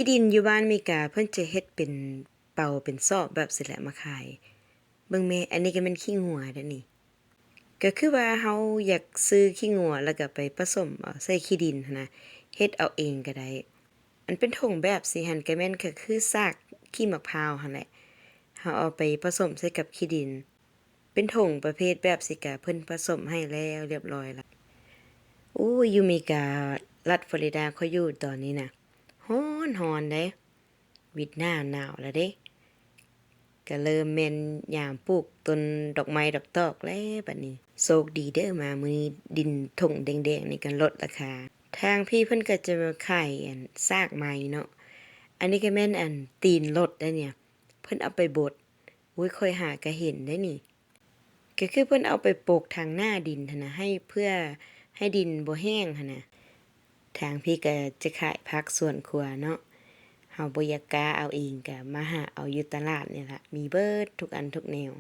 ທີ່ດິນຢູ່ບ້ານເມກາ ເພິ່ນຈະເຮັດເປັນເປົາເປັນສອບແບບຊີ້ແຫຼະມາຂາຍ. ເບິ່ງແມ້ ອັນນີ້ກໍແມ່ນຂີ້ງົວເດ້ນີ້. ກໍຄືວ່າເຮົາຢາກຊື້ຂີ້ງົວ ແລ້ວກໍໄປປະສົມເອົາໃສ່ຂີ້ດິນຫັ້ນນະ, ເຮັດເອົາເອງກໍໄດ້. ອັນເປັນຖົງແບບຊີ້ຫັ້ນ ກໍແມ່ນກໍຄືຊາກຂີ້ໝາກພ້າວຫັ້ນແຫຼະ, ເຮົາເອົາໄປປະສົມໃສ່ກັບຂີ້ດິນ. ເປັນຖົງປະເພດແບບຊີ້ກະເພິ່ນປະສົມໃຫ້ແລ້ວລຽບຮ້ອຍລະ. ໂອ້ຍ ຢູ່ເມກາ ລັດຟລໍຣິດາ ຂ້ອຍຢູ່ຕອນນີ້ນະ ຮ້ອນໆ ເດ້. ວິດໜ້າໜາວລະເດ້. ກະເລີ່ມແມ່ນຍາມປູກຕົ້ນດອກໄມ້ດອກຕອກແລ້ວບັດນີ້. ໂຊກດີເດີ ມາມື້ນີ້ດິນຖົງແດງໆ ນີ້ກໍລົດລາຄາ. ທາງພີ້ເພິ່ນກໍຈະມາຂາຍອັນຊາກໄມ້ເນາະ. ອັນນີ້ກໍແມ່ນອັນຕີນລົດໄດ໋ນີ້ ເພິ່ນເອົາໄປບົດ. ໂອ້ຍ ຂ້ອຍຫາກະເຫັນໄດ໋ນີ້. ກໍຄືເພິ່ນເອົາໄປປົກທາງໜ້າດິນຫັ້ນນະ ໃຫ້ ເພື່ອໃຫ້ດິນບໍ່ແຫ້ງຫັ້ນນະ. ທາງພີ້ກໍຈະຂາຍຜັກສວນຄົວເນາະ. ເຮົາບໍ່ຢາກກ້າເອົາເອງ ກໍມາຫາເອົາຢູ່ຕະຫຼາດນີ້ລະ, ມີເບິດທຸກອັນທຸກແນວ.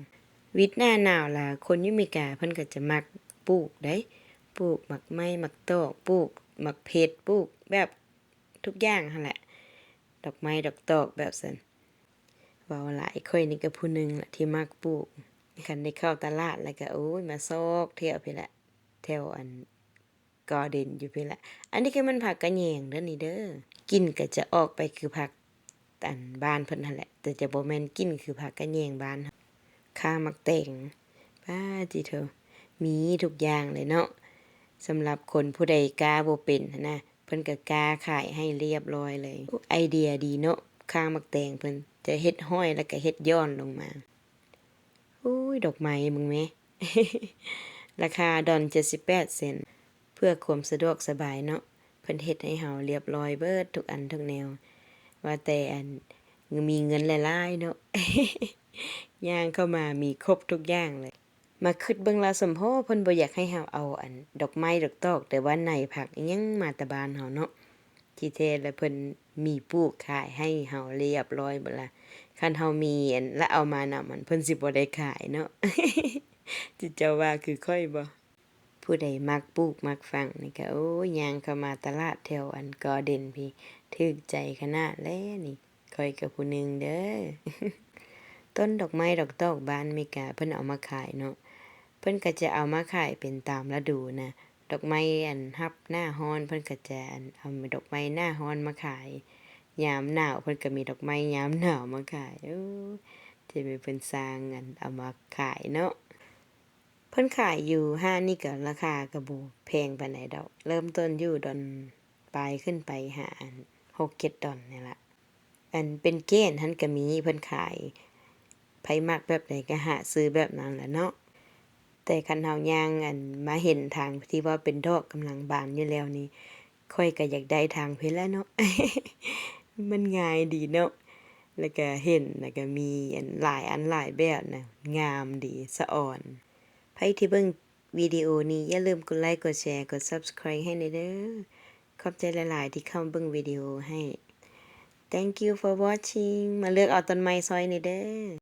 ວິດໜ້າໜາວລະ ຄົນຢູ່ເມກາເພິ່ນກໍຈະມັກປູກໄດ໋, ປູກໝາກໄມ້ ໝາກຕອກ ປູກໝາກເຜັດ ປູກແບບທຸກຢ່າງຫັ້ນແຫຼະ. ດອກໄມ້ດອກຕອກແບບຊັ້ນ. ເວົ້າຫຼາຍ ຂ້ອຍນີ້ກໍຜູ້ໜຶ່ງລະທີ່ມັກປູກ. ຄັນໄດ້ເຂົ້າຕະຫຼາດແລ້ວກໍ ໂອ້ຍ ມາຊອກແຖວພີ້ແຫຼະ, ແຖວອັນກາເດັນຢູ່ພີ້ແຫຼະ. ອັນນີ້ກໍແມ່ນຜັກກະແຍງເດີນີ້ເດີ. ກິ່ນກໍຈະອອກໄປຄືຜັກອັນບ້ານເພິ່ນຫັ້ນແຫຼະ, ແຕ່ຈະບໍ່ແມ່ນກິ່ນຄືຜັກກະແຍງບ້ານເຮົາ. ຂ່າໝາກແຕງ ປາດຕິໂທ ມີທຸກຢ່າງເລີຍເນາະ. ສຳລັບຄົນຜູ້ໃດກ້າບໍ່ເປັນຫັ້ນນະ ເພິ່ນກໍກ້າຂາຍໃຫ້ລຽບຮ້ອຍເລີຍ. ໂອ້ ໄອເດຍດີເນາະ, ຂ່າໝາກແຕງເພິ່ນຈະເຮັດຫ້ອຍ ແລ້ວກໍເຮັດຢ່ອນລົງມາ. ໂອ້ຍ ດອກໄມ້ເບິ່ງແມ້ ລາຄາດອນເຈັດສິບແປດເຊັນ. ເພື່ອຄວາມສະດວກສະບາຍເນາະ, ເພິ່ນເຮັດໃຫ້ເຮົາລຽບຮ້ອຍເບິດທຸກອັນທຸກແນວ. ວ່າແຕ່ອັນ ມີເງິນຫຼາຍໆເນາະ, ຍ່າງເຂົ້າມາມີຄົບທຸກຢ່າງເລີຍ. ມາຄິດເບິ່ງລາວສົມພໍ ເພິ່ນບໍ່ຢາກໃຫ້ເຮົາເອົາອັນດອກໄມ້ດອກຕອກ ແຕ່ວ່າໃນຜັກອີ່ຫຍັງມາແຕ່ບ້ານເຮົາເນາະ. ທີ່ແທ້ລະເພິ່ນມີປູກຂາຍໃຫ້ເຮົາລຽບຮ້ອຍເບິດລະ. ຄັນເຮົາມີອັນລະເອົາມານຳ ອັນເພິ່ນຊິບໍ່ໄດ້ຂາຍເນາະ. ເຈົ້າວ່າຄືຂ້ອຍບໍ່? ຜູ້ໃດມັກປູກມັກຝັງນີ້ກະ ໂອ້ຍ ຍ່າງເຂົ້າມາຕະຫຼາດແຖວອັນກາເດັນພີ້ ຖືກໃຈຂະໜາດແລ້ວນີ້. ຂ້ອຍກໍຜູ້ໜຶ່ງເດີ. ຕົ້ນດອກໄມ້ດອກຕອກບ້ານເມກາເພິ່ນເອົາມາຂາຍເນາະ, ເພິ່ນກໍຈະເອົາມາຂາຍເປັນຕາມລະດູນະ. ດອກໄມ້ອັນຮັບໜ້າຮ້ອນ ເພິ່ນກໍຈະອັນເອົາດອກໄມ້ໜ້າຮ້ອນມາຂາຍ, ຍາມໜາວເພິ່ນກໍມີດອກໄມ້ຍາມໜາວມາຂາຍ. ໂອ້ ຈະແມ່ນເພິ່ນສ້າງອັນເອົາມາຂາຍເນາະ. ເພິ່ນຂາຍຢູ່ຮ້ານນີ້ກໍລາຄາກໍບໍ່ແພງປານໃດດອກ, ເລີ່ມຕົ້ນຢູ່ດອນປາຍຂຶ້ນໄປຫາອັນຫົກເຈັດດອນນີ້ລະ. ອັນເປັນແກ່ນຫັ້ນກໍມີເພິ່ນຂາຍ, ໃຜມັກແບບໃດກໍຫາຊື້ແບບນັ້ນລະເນາະ. ແຕ່ຄັນເຮົາຍ່າງອັນມາເຫັນທາງທີ່ວ່າເປັນດອກກຳລັງບານຢູ່ແລ້ວນີ້ ຂ້ອຍກໍຢາກໄດ້ທາງພີ້ແຫຼະເນາະ. ມັນງ່າຍດີເນາະ, ແລ້ວກໍເຫັນ ແລ້ວກໍມີອັນຫຼາຍອັນຫຼາຍແບບນະ, ງາມດີ ສະອອນ. ໃຜທີ່ເບິ່ງວິດີໂອນີ້ ຢ່າລືມກົດໄລ ກົດແຊ ກົດ Subscribe ໃຫ້ແດ່ເດີ. ຂອບໃຈຫຼາຍໆທີ່ເຂົ້າເບິ່ງວິດີໂອໃຫ້. Thank you for watching. ມາເລືອກເອົາຕົ້ນໄມ້ຊ່ອຍແດ່ເດີ.